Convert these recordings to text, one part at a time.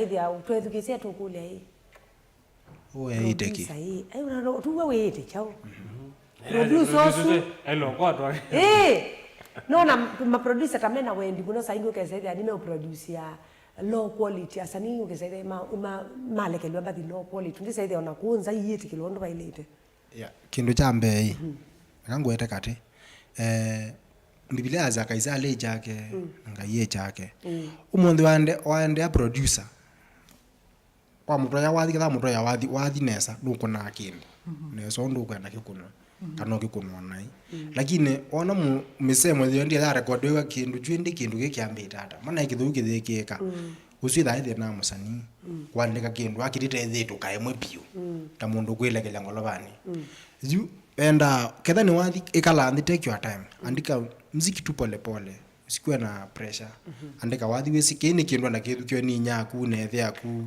ithia twethukicie tukulia ii. Uweiteki. Producer ii ai una tuwe wite chao producer osu. Elo kwatwa. Nona maproducer tamena wendi muno saingi ukesethia nime uproduce ya low quality asanii ukesethia ma malekelwa mbathi low quality ndisethia ona kunza iyitikilwa undu vailite. Yeah. Kindu kya mbei akangwete kati Biblia aza kaisa ale chake ngai chake umunthi wande wande a producer kwa mutwa ya wathi ketha mutwa ya wathi wathi nesa ndukuna kindu nesa undu ukwenda kikunwa kana ukikunwa nai, lakini wona misemo ithio ndia ya record kindu jwindi kindu gikiambite ata mana ikithu kithikika ucio ithaa na musanii kwandika kindu akirite ithitu kaimwe piu ta mundu kwilekelia ngolovani ju enda ketha ni wathi ikala nthi, take your time, andika mziki tu pole pole, usikuwe na pressure. Andika wathi wisi kini kindu na kithu kio ni nyaku na ethe yaku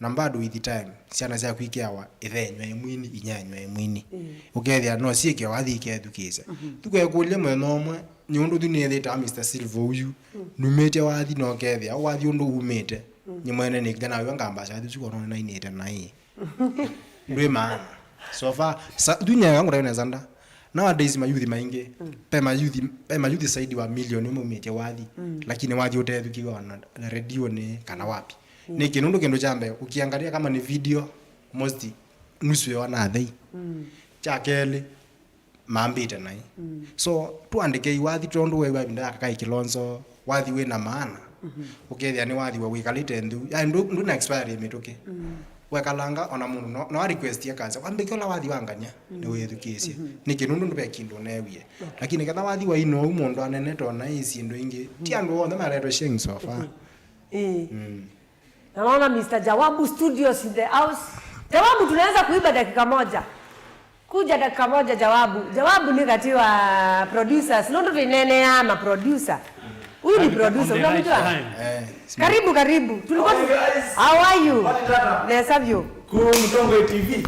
na bado with time ciana ciaku ikiawa ithenywa imwini inyanywa imwini ukethia no ciike wathi ikethukise tukwekulia mwena umwe ni undu thu niethite a Mr Silver uyu numite wathi no kethia wathi undu umite ni mwene ni kana we ngamba cia thu cikona na inite nai ndwi maana so far dunyaga ngura neza nda nowadays mayuthi maingi pe mayuthi saidi wa million umumite wathi, lakini wathi utethukiwa na radio ni kana wapi ni kinundu kindu cha mbere ukiangalia kama ni video most nusu yo na thei cha keli mambite nai. So tuandike wathi tondu we wa kakai kilonzo wathi wina maana ukethia ni wathi wa wikalite nthu ya ndu na expire mituki wekalanga ona mundu no request ya kanza wambike ola wathi wanganya ni withukicie ni kinundu ndube kindu newie, lakini ketha wathi wa ino mundu anene tona ici ndu ingi ti andu othe maretwe sheng so far. Na naona Mr. Jawabu Studios in the house. Jawabu, tunaweza kuiba dakika moja. Kuja dakika moja, Jawabu. Jawabu ni kati wa producers. Nundu tinene ama producer. Huyu ni producer, unamjua? Eh. Karibu, karibu. Tulikuwa How are you guys? How are you? What tata? Nesa vyo. Mtongo TV.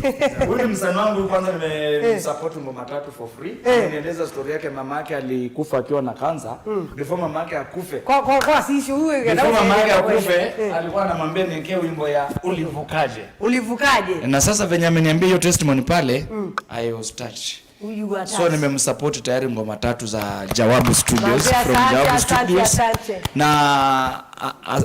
Huyu ni msanii wangu kwanza nimemsupport ngoma tatu for free. Nieleza story yake, mama yake alikufa akiwa na kansa. Before mama yake akufe. Kwa sisi huyu Before mama yake akufe, alikuwa anamwambia niwekee wimbo ya Ulivukaje. Ulivukaje? Na sasa venye ameniambia hiyo testimony pale, I was touched. Huyu wa So nimemsupport tayari ngoma tatu za Jawabu Studios Mwambie from asante, Jawabu asante, Studios. Asante. Na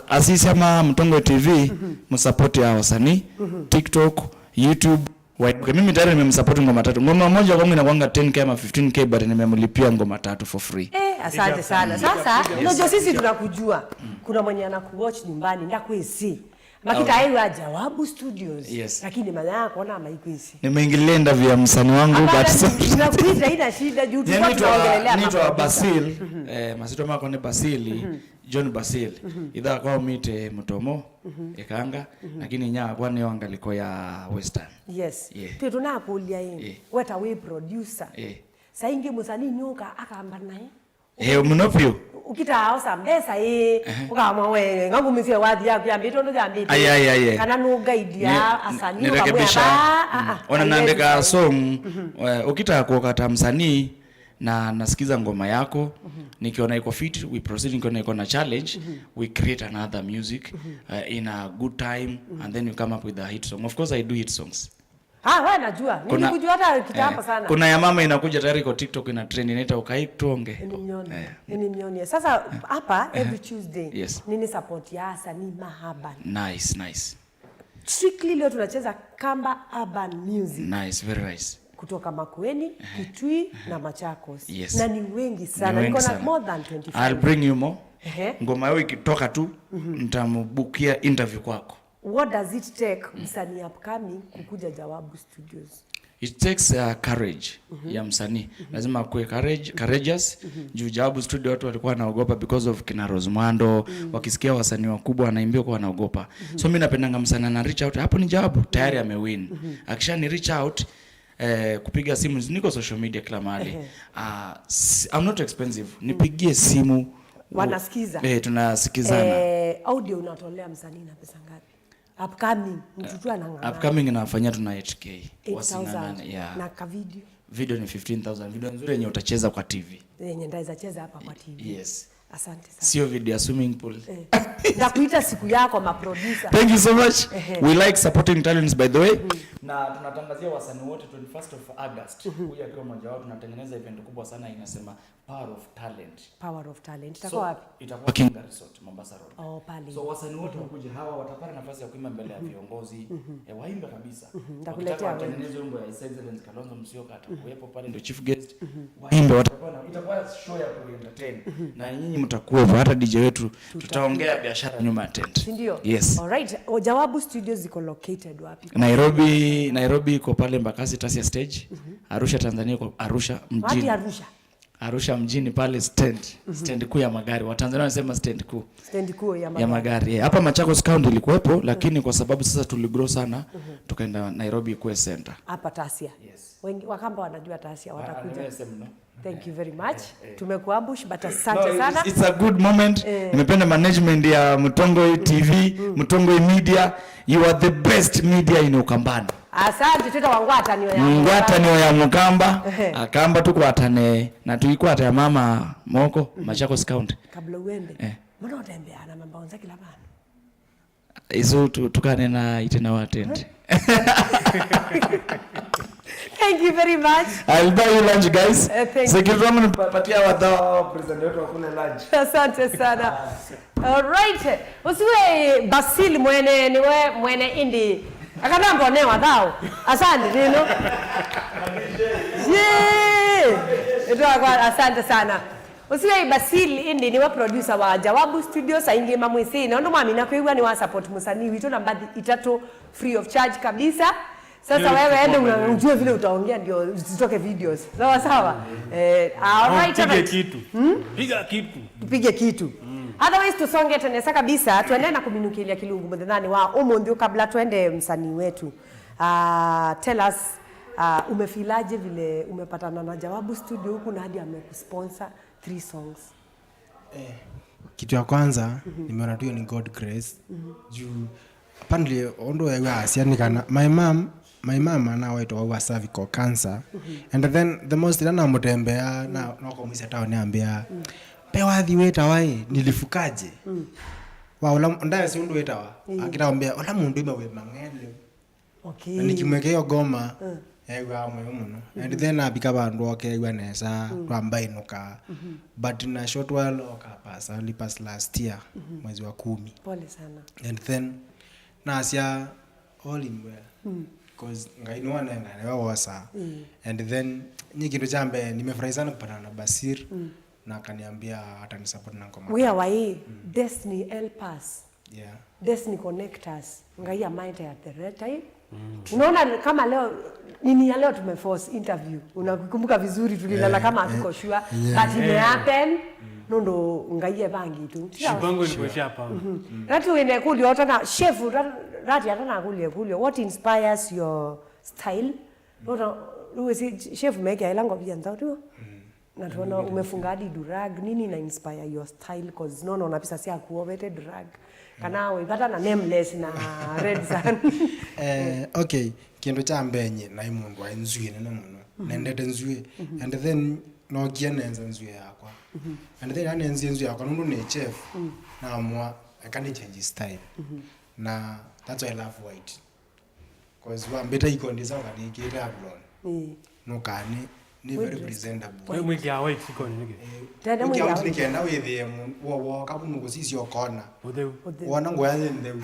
asisi ama Mtongo TV msupport ya wasanii TikTok, YouTube. Okay, mimi tayari nimemsupport ngoma tatu. Ngoma moja kwangu inakuanga 10K ama 15K, but nimemlipia ngoma tatu for free. Eh, asante sana. Sasa unajua sisi tunakujua. Kuna mwenye anakuwatch nyumbani ndakwisi. Makita aiwa Jawabu Studios. Yes. Lakini maana kuona maikwisi. Nimeingilia interview ya msanii wangu, but sorry. Tunakuita, haina shida juu tulikuwa tunaongelelea Nitwa maproducer. Basil, masito mako ni Basili John Basil ithaa kwa umite mutomo ikanga lakini nya kwa ni angaliko ya Western. Yes. Yeah. Twi tunakulia hii. Weta we producer. Saingi musanii nyuka akamba naye. Mnopio. Ukitaosa mbesa ii ukamwa we ngagumisie wathi yaku yambite undu yambite Aye, aye, aye. kana nungaidia asanii Nirekebisha. ukamwira, "Ah, ah, ah, Ona haiwezi naandika sahi." song, ukitaka kuokata msanii na nasikiza ngoma yako, nikiona iko fit we proceed, nikiona iko na challenge we create another music in a good time and then you come up with a hit song. Of course I do hit songs. Ah, wewe najua. Nilikujua hata kitambo sana. Kuna ya mama inakuja tayari iko TikTok ina trend inaita Ukaitonge. Nimyone. Nimyone. Sasa hapa every Tuesday nini support ya asanii mahaba. Nice, nice. Strictly leo tunacheza Kamba Urban Music. Nice, very nice. Kutoka Makueni, Kitui na Machakos. Yes. Na ni wengi sana. Ni wengi Niko na sana. more than 25. I'll bring you more. Ehe. Ngoma yao ikitoka tu nitambukia interview kwako. What does it take msanii upcoming kukuja Jawabu Studios? It takes courage ya msanii. Lazima akuwe courageous. Juu Jawabu Studio watu walikuwa wanaogopa because of kina Rose Muhando, wakisikia wasanii wakubwa wanaimbia kwa wanaogopa. So mimi napendanga msanii ana reach out, hapo ni Jawabu tayari amewin. Akisha ni reach out, kupiga simu, niko social media kila mahali. I'm not expensive. Nipigie simu. Wanasikiza. Eh, tunasikizana. Audio unatolea msanii na pesa ngapi? Upcoming, mtu tu anang'ang'ana. Upcoming nafanyia tuna 8K. 8,000. Wasing'ang'ane, yeah. Na ka video? Video ni 15,000. Video nzuri yenye utacheza kwa TV. Yenye ndaweza cheza hapa kwa TV. Yes. Asante sana. Sio video ya swimming pool. Ndakuita siku yako maproducer. Thank you so much. We like supporting talents, by the way. Na tunatangazia wasanii wote 21st of August. Huyu akiwa mmoja wao, tunatengeneza event kubwa sana inasema Power of Talent. Power of Talent. Itakuwa wapi? Itakuwa Kinga Resort, Mombasa Road. Oh, pale. So wasanii wote wakuje, hawa watapata nafasi ya kuimba mbele ya viongozi. Waimbe kabisa. Nitakuletea Wakitaka wewe. watengeneze wimbo ya His Excellency Kalonzo Musyoka atakuwepo pale, ndio chief guest. Waimbe, watakuwa na itakuwa show ya kuentertain. Na nyinyi mtakuwepo, hata DJ wetu tutaongea biashara nyuma ya tent. Si ndio? Yes. Alright. O, Jawabu Studios ziko located wapi? Nairobi, Nairobi iko pale Mbakasi Tasia Stage. Arusha Tanzania iko Arusha Wapi mjini. Arusha? Arusha mjini pale stand, stand kuu ya magari. Watanzania wanasema stand kuu Stand kuu ya ya magari. magari. Yeah. Hapa Machakos County ilikuwepo, lakini kwa sababu sasa tuligrow sana, tukaenda Nairobi ikuwe center. Hapa Tasia. Yes. Wengi Wakamba wanajua Tasia, watakuja. Nimesema, no? Thank you very much. Tumekuambush but asante No, sana. it's a good moment. Nimependa management ya Mutongoi TV, Mutongoi Media. You are the best media in Ukambani. Asante tuta wangwatanio ya. Ngwatanio ya Mukamba, akamba tukwatane na tuikwata ya mama moko Machakos County. Kabla uende. Eh. Mbona utembea na mambonza kila bana? Isu tukane na itena watende. Thank you very much. I'll buy you lunch, guys. Thank Security wangu nipatia wadau president wetu wakule lunch. Asante sana. Alright. Usiwe Basil mwene niwe mwene indi. Akanamba ne wadau. Asante nino. Yeah. Itoa asante sana. Usiwe Basil indi niwe producer wa Jawabu Studios aingi mamwisi. Na ndo mwamina kuigwa ni wa support musanii wito na mbadhi itatu free of charge kabisa. Sasa wewe ende ujue vile utaongea ndio zitoke videos. Sawa sawa. All right, all Pige right. kitu. Piga kitu. Tupige kitu. Otherwise tusonge tenesa kabisa tuende na kuminukilia kilungu muthethani wa umuthi kabla tuende msanii wetu. Tell us, umefilaje vile umepatana na Jawabu Studio huku na hadi amekusponsor 3 songs? Kitu ya kwanza nimeona tu hiyo ni God grace. Juu apparently ondo yawa asianikana my mom anawaitwa wa cervical cancer, and then the most ila namutembea na nokomwisa town ambia pe wathi witawa ĩ nilifukaje wa ula ndaye si undu witawa akitambia ula mundu ime we mang'ele. Na nikimwekea hiyo goma egwa mweyo muno, and then abika bandu oke egwa nesa twamba inuka, but na short while okapasa lipas last year mwezi wa 10. Pole sana. And then nasia all in well, because ngai ni wanenga niwe wosa. And then ni kindu chambe nimefurahi sana kupatana na Basir na akaniambia atanisupport na ngoma. We are wai destiny help us. Destiny connect us. Ngai amaite at the right time. Unaona kama leo nini ya leo tumeforce interview. Unakumbuka vizuri tulilala kama hatuko sure, but it happen. Nondo ngai ebangi tu. Shipango ilikuwa ishapangwa. Rati wene kulio otana chef rati atana kulio kulio what inspires your style? Ndoto uwezi chef meke ilango pia ndio. Na tuona umefunga hadi durag, nini na inspire your style, cause no no na pesa si akuobete drag. Kana we na nameless na red sun. Okay, kindu cha mbenye na imundu wa nzui nene muno. Nendete nzui, and then nogia nenza nzui yakwa. And then anenzi nzui yakwa nundu ni chef. Na amua I can change style. Na that's why I love white. Cause wa mbeta ikondi sawa kadikira ablon. No kani ni very presentable. Wewe mwiki ya white siko nige. Tena mwiki ya Mwiki white. nikienda withie wo wo kabu sisi okona. Utheu. Wona ngoya ntheu.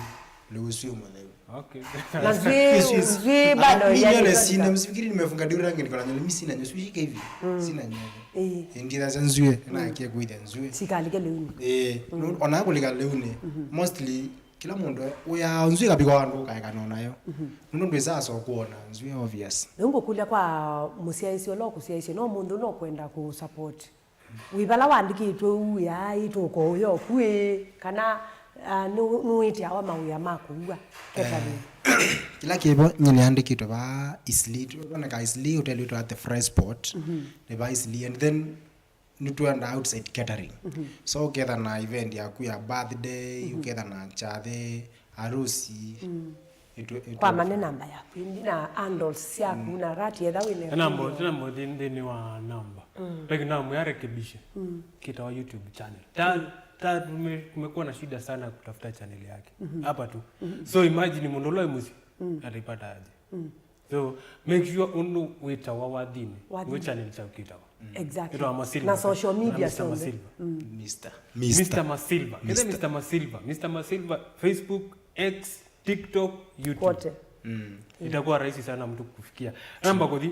Leusiyo mutheu. Okay. Na nzui bado Mimi yani nywele sina, msifikiri nimefunga dura rangi niko na nywele, mimi sina nywele, sishike hivi. Sina nywele. Ndira za nzue na akie kuitha nzue. Sikalike leuni. Ona kulika leuni. Mostly kila mundu uya nzue kapika wandu kaeka nayo. Nundu ndwisa so kuona nzue obvious. Nungo kulia kwa musiaisi lo kusiaisi no mundu no kwenda ku support. Wibala wandikitwe uya ituko uyo kwe kana nuiti awa mauya makuua ketari. Kila kibo nyine ba Isli boneka Isli hotel itwa at the fresh spot. Ne ba Isli, and then nituenda outside catering. So uketha na event yaku ya birthday, uketha na chathe, harusi. Kwa mane namba yaku na handles yaku na rati etha wine Namba tena ndini wa namba. Lakini na muyarekebishe. Kita wa YouTube channel. Ta tumekuwa na shida sana kutafuta channel yake. Hapa tu. So imagine mundu musi ataipata aje. So make sure undu wita wa wathini. Wathini. We channel cha kita. Exactly. Ito Masilva. Na social media Mr. sonde. Masilva. Mr. Mr. Masilva. Mr. Mr. Masilva. Mr. Masilva Facebook, X, TikTok, YouTube. Kote. Itakuwa rahisi sana mtu kufikia. Namba kothi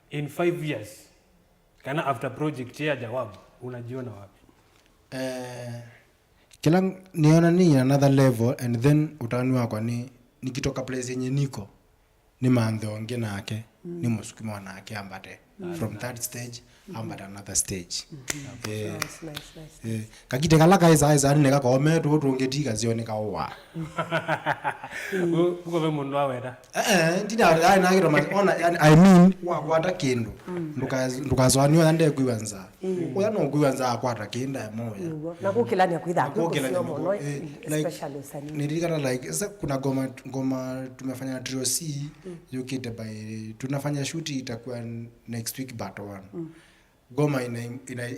in 5 years kana after project ya jawabu unajiona wapi? Kila niona ni in another level and then utani wakwa ni nikitoka place yenye niko ni manthe onge nake ni musukuma nake ambate from that stage ambate another stage. Nice, nice, nice. Kakite kala kaisa aisa ni kakome tu tungetika zione kawa Uko ve mundu awera. Ndina ai nakiro ona yani I mean wakwata kindu ndukazwanio ande kuiwanza uya no kuiwanza akwata kinda moya Niguo. Na gukilania kwitha Gukilania kwĩ mũno like, especially usanii. nilirikana like sasa kuna ngoma tumefanya na Trio C yukite by tunafanya shoot itakuwa next week but one ngoma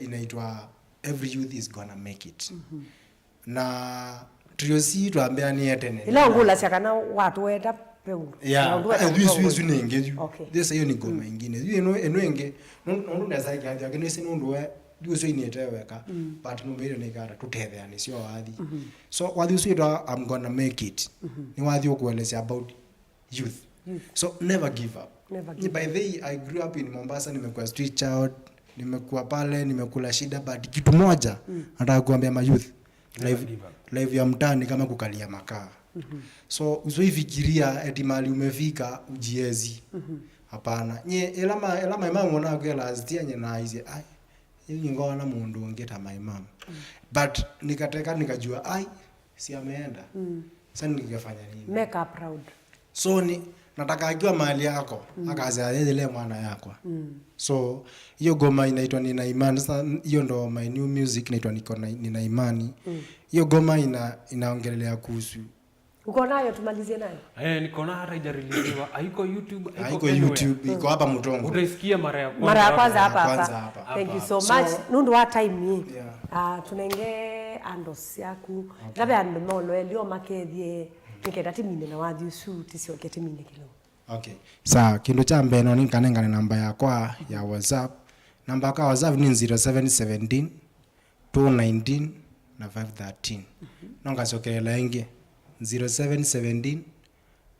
inaitwa Every Youth Is Gonna Make It. Na Trio C twambia ni etene Ila ngula cia kana watu wenda peundu. Yeah, this is Okay. this hiyo ni ngoma ingine. Hiyo eno enge nundu nesa ikandi yake nisi nundu we ucio inite weka but numbe ni gara tutethea sio wathi. So wathi ucio ndo I'm gonna make it. Ni wathi ukuelezea about youth. So never give up. Never give By the way, I grew up in Mombasa, nimekuwa street child, nimekuwa pale, nimekula shida but kitu moja nataka kuambia ma youth life ya mtaani kama kukalia makaa. So usifikiria eti mali umefika ujiezi. Hapana. Nye ela my mom ona kwa last year nye na izi ai ili ngona mundu ongeta my mom. But nikateka nikajua ai si ameenda. Sasa ningefanya nini? Make her proud. So ni nataka akiwa mahali yako akaza yeye mwana yako. So hiyo goma inaitwa Nina Imani. Sasa hiyo ndo my new music inaitwa niko na Nina Imani. Hiyo goma inaongelea kuhusu Uko nayo tumalizie nayo. Niko na hata haijareleasiwa. Haiko YouTube, haiko YouTube, iko hapa Mutongo. Utaisikia mara ya kwanza. Mara ya kwanza hapa Kwanza hapa. hapa. Thank you so much. Nundu wa time hii. Yeah. Tunenge andos yaku. Ngabe andu molo elio makethie nikenda timine na wathi ucu ticionke timine kilo. Okay. Sawa, kindu cha mbere no nikanengane namba yakwa ya WhatsApp. Namba yakwa ya WhatsApp ni 0717 219 na 513. No ngacokerera ingi 0717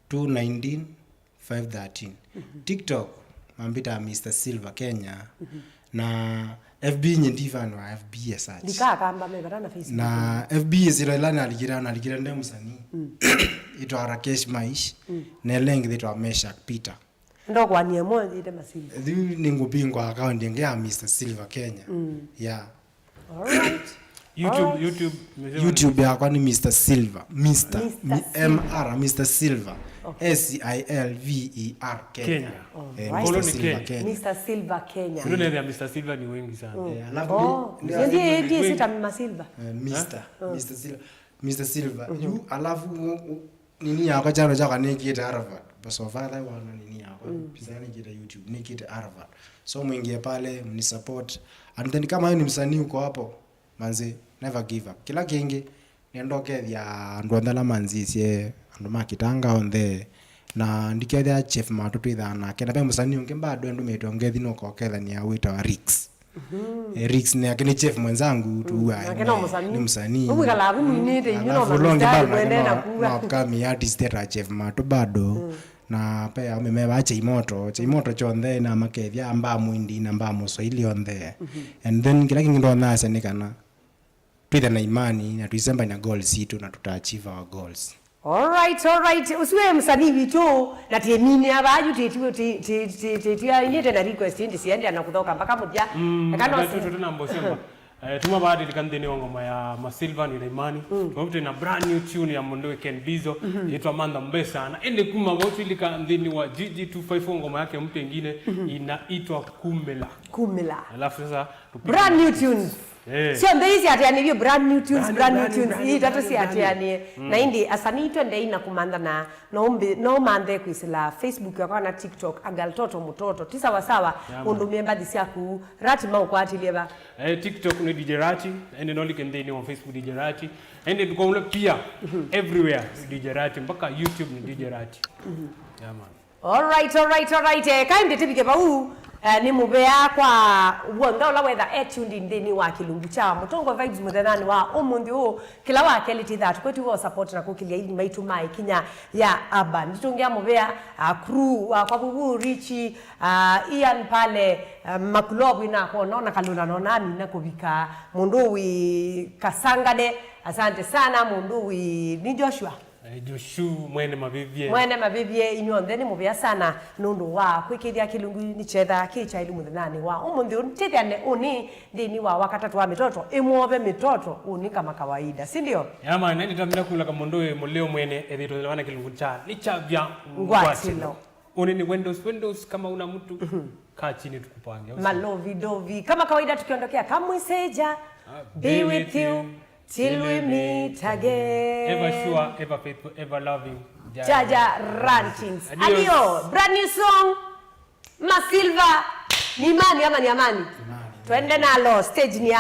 219 513. TikTok mambita Mr. Silver Kenya na FB nyindivano wa FB as such. Ndikaa kamba mebara na Facebook. Na FB zero ilani aligira nde musanii itwa Rakesh Maish na lengi itwa Meshak Peter. Ndo kwanie mo ite Masilva. Thiu ni ngupingwa account ingi ya Mr. Silver Kenya. Yeah. All right. YouTube YouTube yakwa ni Mr. Silver. Mr. Mr. MR Mr. Silver. S I L V E R Kenya. Kenya. Right. Mr. Koloni Silver Kenya. Kenya. Mr. Silver Kenya. Ndio ya Mr. Silver ni wengi sana. Alafu Ndiye sita Masilva. Mr. Mr. Silver. Mr. Silver. You alafu nini yakwa chano chakwa nikite Harvard. But so far I wana nini yakwa. Pisa nikite YouTube, nikite Harvard. So mwingie pale mnisupport. And then kama wewe ni msanii uko hapo, manzi never give up. Kila kingi nendokethia andu onthe ala manzisie andu makitanga onthe na ndikethia chef matu twithaa nake na pe musanii ungi bado ndumitwe ngethi nukokethania witawa Rix. Rix ni ake ni chef mwenzangu tu Nake no musanii. ni musanii Umwikala avu mwinite inyu no Alafu longi mamistari bado mwende na no kuga. upcoming artist eta chef matu bado na pe ame meba cheimoto cheimoto chonthe na makethia amba mwindi na mba muswahili onthe and then kila kingi ndo nase ni kana twithe na imani na tuisemba na goals itu na tuta achieve our goals. All right, all right. Usiwe msanii witu na tiemine abaju titia inete na request indi siende anakuthoka mpaka muthia. Kana Tuna mbosemba. Tuma baadhi likandeni wa ngoma ya Masilva ni Imani. Kwa na brand new tune ya Mondoe Ken Bizo inaitwa Manda Mbesa na ende kuma wote likandeni wa GG254 ngoma yake mpya nyingine inaitwa Kumela. Kumela. Alafu sasa brand new tunes. Sio ntheici atianirie brand new tunes, brand new Brand new, tunes brand new, itatu brand new, ciatianie na indi asanii twende ina kumantha na no manthe kwisila Facebook yakwa na TikTok agaltoto mutoto ti sawasawa. Yeah, man. Undumie mbathi ciaku rati maukwatilie ba? TikTok ni DJ Rati, ende nolike nthini wa Facebook DJ Rati, ende tukaula pia everywhere ni DJ Rati, mpaka YouTube ni DJ Rati. Yeah, man. All right. Kaindi tibike pau, ni mubea kwa wonthe ula wetha etuned nthini wa kilungu cha Mutongo Vibes muthethani wa umuthi uu kila wa keli ti thatu kwetu wo support na kukilia ili maitu mai kinya ya urban nitungia mubea, crew kwa bubu Richi, Ian pale, makulobu ina ko nona kaluna nona na kubika mundu wi kasangade, asante sana mundu wi ni Joshua. Joshu mwene mavivie. Mwene mavivie, inyuonthe ni muvea sana nundu wa kwikithia kilungu ni chetha kichailu muthethani wa umuthi tithiane uni nthini wa wakatatu wa mitoto imwove mitoto uni kama kawaida, si ndio? Yeah, man, ende tamina kula kamundu muleo mwene ethitolwana kilungu cha ni cha vya Ngwatilo. Uni ni Windows Windows, kama una mtu kaa chini tukupange. Au sio? Malovidovi kama kawaida tukiondokea kamwiseja be with you till we meet again. Ever sure, ever faithful, ever loving. Jaja Rantings. Adios. Adio. Brand new song. Masilva. Ni imani ama ni amani? Twende nalo. Stage ni